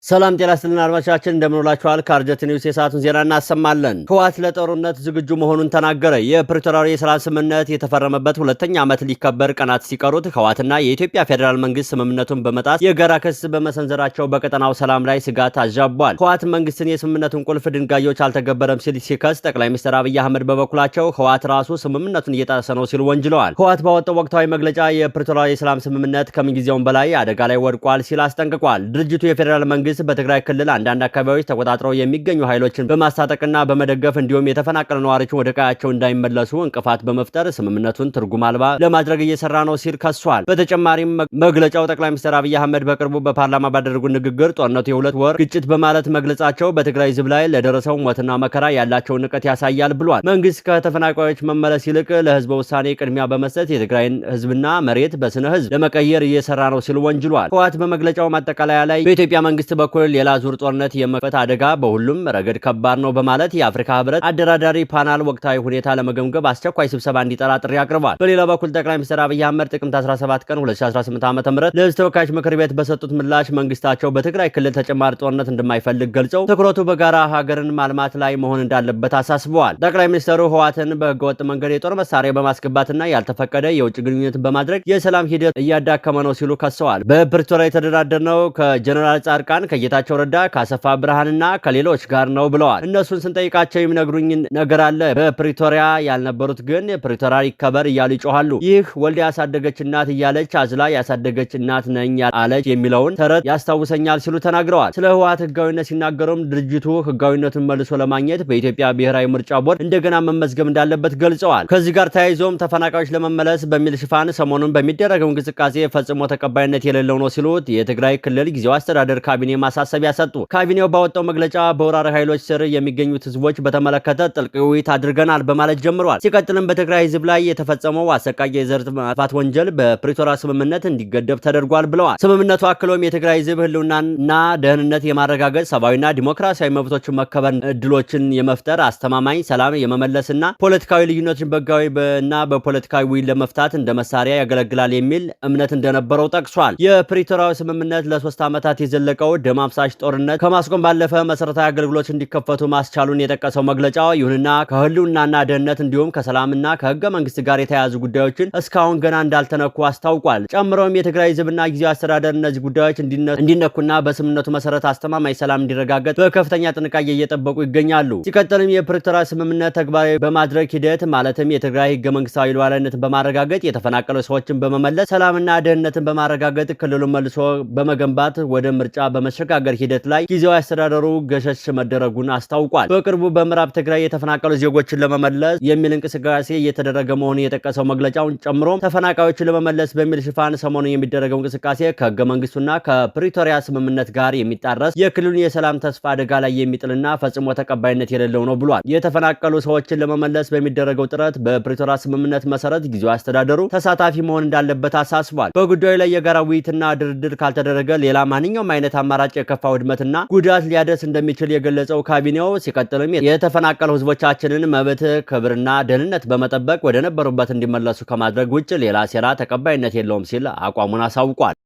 ሰላም ጤና ይስጥልን አድማጮቻችን፣ እንደምን ውላችኋል? ከአርጀት ኒውስ የሰዓቱን ዜና እናሰማለን። ህወሓት ለጦርነት ዝግጁ መሆኑን ተናገረ። የፕሪቶሪያው የሰላም ስምምነት የተፈረመበት ሁለተኛ ዓመት ሊከበር ቀናት ሲቀሩት ህወሓትና የኢትዮጵያ ፌዴራል መንግስት ስምምነቱን በመጣስ የጋራ ክስ በመሰንዘራቸው በቀጠናው ሰላም ላይ ስጋት አዣቧል። ህወሓት መንግስትን የስምምነቱን ቁልፍ ድንጋጌዎች አልተገበረም ሲል ሲከስ፣ ጠቅላይ ሚኒስትር አብይ አህመድ በበኩላቸው ህወሓት ራሱ ስምምነቱን እየጣሰ ነው ሲሉ ወንጅለዋል። ህወሓት ባወጣው ወቅታዊ መግለጫ የፕሪቶሪያው የሰላም ስምምነት ከምንጊዜውም በላይ አደጋ ላይ ወድቋል ሲል አስጠንቅቋል። ድርጅቱ የፌዴራል መንግስት በትግራይ ክልል አንዳንድ አካባቢዎች ተቆጣጥረው የሚገኙ ኃይሎችን በማስታጠቅና በመደገፍ እንዲሁም የተፈናቀሉ ነዋሪዎችን ወደ ቀያቸው እንዳይመለሱ እንቅፋት በመፍጠር ስምምነቱን ትርጉም አልባ ለማድረግ እየሰራ ነው ሲል ከሷል። በተጨማሪም መግለጫው ጠቅላይ ሚኒስትር አብይ አህመድ በቅርቡ በፓርላማ ባደረጉት ንግግር ጦርነቱ የ2 ወር ግጭት በማለት መግለጻቸው በትግራይ ሕዝብ ላይ ለደረሰው ሞትና መከራ ያላቸውን ንቀት ያሳያል ብሏል። መንግስት ከተፈናቃዮች መመለስ ይልቅ ለህዝበ ውሳኔ ቅድሚያ በመስጠት የትግራይን ህዝብና መሬት በስነ ህዝብ ለመቀየር እየሰራ ነው ሲል ወንጅሏል። ህወሓት በመግለጫው ማጠቃለያ ላይ በኢትዮጵያ መንግስት በኩል ሌላ ዙር ጦርነት የመክፈት አደጋ በሁሉም ረገድ ከባድ ነው በማለት የአፍሪካ ህብረት አደራዳሪ ፓናል ወቅታዊ ሁኔታ ለመገምገም አስቸኳይ ስብሰባ እንዲጠራ ጥሪ አቅርቧል። በሌላ በኩል ጠቅላይ ሚኒስትር አብይ አህመድ ጥቅምት 17 ቀን 2018 ዓ.ም ለህዝብ ተወካዮች ምክር ቤት በሰጡት ምላሽ መንግስታቸው በትግራይ ክልል ተጨማሪ ጦርነት እንደማይፈልግ ገልጸው ትኩረቱ በጋራ ሀገርን ማልማት ላይ መሆን እንዳለበት አሳስበዋል። ጠቅላይ ሚኒስትሩ ህወሓትን በህገወጥ መንገድ የጦር መሳሪያ በማስገባትና ያልተፈቀደ የውጭ ግንኙነትን በማድረግ የሰላም ሂደት እያዳከመ ነው ሲሉ ከሰዋል። በፕሪቶሪያ የተደራደርነው ከጀነራል ጻድቃን፣ ከጌታቸው ረዳ፣ ከአሰፋ ብርሃንና ከሌሎች ጋር ነው ብለዋል። እነሱን ስንጠይቃቸው የሚነግሩኝ ነገር አለ። በፕሪቶሪያ ያልነበሩት ግን ፕሪቶሪያ ይከበር እያሉ ይጮሃሉ። ይህ ወልዳ ያሳደገች እናት እያለች አዝላ ያሳደገች እናት ነኝ አለች የሚለውን ተረት ያስታውሰኛል ሲሉ ተናግረዋል። ስለ ህወሓት ህጋዊነት ሲናገሩም ድርጅቱ ህጋዊነቱን መልሶ ለማግኘት በኢትዮጵያ ብሔራዊ ምርጫ ቦርድ እንደገና መመዝገብ እንዳለበት ገልጸዋል። ከዚህ ጋር ተያይዞም ተፈናቃዮች ለመመለስ በሚል ሽፋን ሰሞኑን በሚደረገው እንቅስቃሴ ፈጽሞ ተቀባይነት የሌለው ነው ሲሉ የትግራይ ክልል ጊዜያዊ አስተዳደር ካቢኔ ማሳሰቢያ ሰጡ። ካቢኔው ባወጣው መግለጫ በወራሪ ኃይሎች ስር የሚገኙት ህዝቦች በተመለከተ ጥልቅ ውይይት አድርገናል በማለት ጀምሯል። ሲቀጥልም በትግራይ ህዝብ ላይ የተፈጸመው አሰቃቂ የዘር ማጥፋት ወንጀል በፕሪቶሪያ ስምምነት እንዲገደብ ተደርጓል ብለዋል። ስምምነቱ አክሎም የትግራይ ህዝብ ህልውናና ደህንነት የማረጋገጥ፣ ሰብአዊና ዲሞክራሲያዊ መብቶችን መከበር እድሎችን የመፍጠር፣ አስተማማኝ ሰላም የመመለስና ፖለቲካዊ ልዩነቶችን በህጋዊ እና በፖለቲካዊ ውይይት ለመፍታት እንደ መሳሪያ ያገለግላል የሚል እምነት እንደነበረው ጠቅሷል። የፕሪቶሪያው ስምምነት ለ3 ዓመታት የዘለቀው ደም አፍሳሽ ጦርነት ከማስቆም ባለፈ መሰረታዊ አገልግሎቶች እንዲከፈቱ ማስቻሉን የጠቀሰው መግለጫው፣ ይሁንና ከህልውናና ደህንነት እንዲሁም ከሰላምና ከህገ መንግስት ጋር የተያያዙ ጉዳዮችን እስካሁን ገና እንዳልተነኩ አስታውቋል። ጨምሮም የትግራይ ህዝብና ጊዜያዊ አስተዳደር እነዚህ ጉዳዮች እንዲነኩና በስምምነቱ መሰረት አስተማማኝ ሰላም እንዲረጋገጥ በከፍተኛ ጥንቃቄ እየጠበቁ ይገኛሉ። ሲቀጥልም የፕሪቶሪያ ስምምነት ተግባራዊ በማድረግ ሂደት ማለትም የትግራይ ህገ መንግስታዊ ሉዓላዊነትን በማረጋገጥ፣ የተፈናቀሉ ሰዎችን በመመለስ፣ ሰላምና ደህንነትን በማረጋገጥ፣ ክልሉን መልሶ በመገንባት ወደ ምርጫ በመሸጋገር ሂደት ላይ ጊዜያዊ አስተዳደሩ ገሸሽ መደረጉን አስታውቋል። በቅርቡ በምዕራብ ትግራይ የተፈናቀሉ ዜጎችን ለመመለስ የሚል እንቅስቃሴ እየተደረገ መሆኑን የጠቀሰው መግለጫውን ጨምሮ ተፈናቃዮችን ለመመለስ በሚል ሽፋን ሰሞኑን የሚደረገው እንቅስቃሴ ከህገ መንግስቱና ከፕሪቶሪያ ስምምነት ጋር የሚጣረስ፣ የክልሉን የሰላም ተስፋ አደጋ ላይ የሚጥልና ፈጽሞ ተቀባይነት የሌለው ነው ብሏል። የተፈናቀሉ ሰዎችን ለመመለስ በሚደረገው ጥረት በፕሪቶሪያ ስምምነት መሰረት ጊዜያዊ አስተዳደሩ ተሳታፊ መሆን እንዳለበት አሳስቧል። በጉዳዩ ላይ የጋራ ውይይትና ድርድር ካልተደረገ ሌላ ማንኛውም አይነት አማራጭ የከፋ ውድመትና ጉዳት ሊያደርስ እንደሚችል የገለጸው ካቢኔው ሲቀጥልም የተፈናቀሉ ህዝቦቻችንን መብት፣ ክብርና ደህንነት በመጠበቅ ወደ ነበሩበት እንዲመለሱ ከማድረግ ውጭ ሌላ ሴራ ተቀባይነት የለውም ሲል አቋሙን አሳውቋል።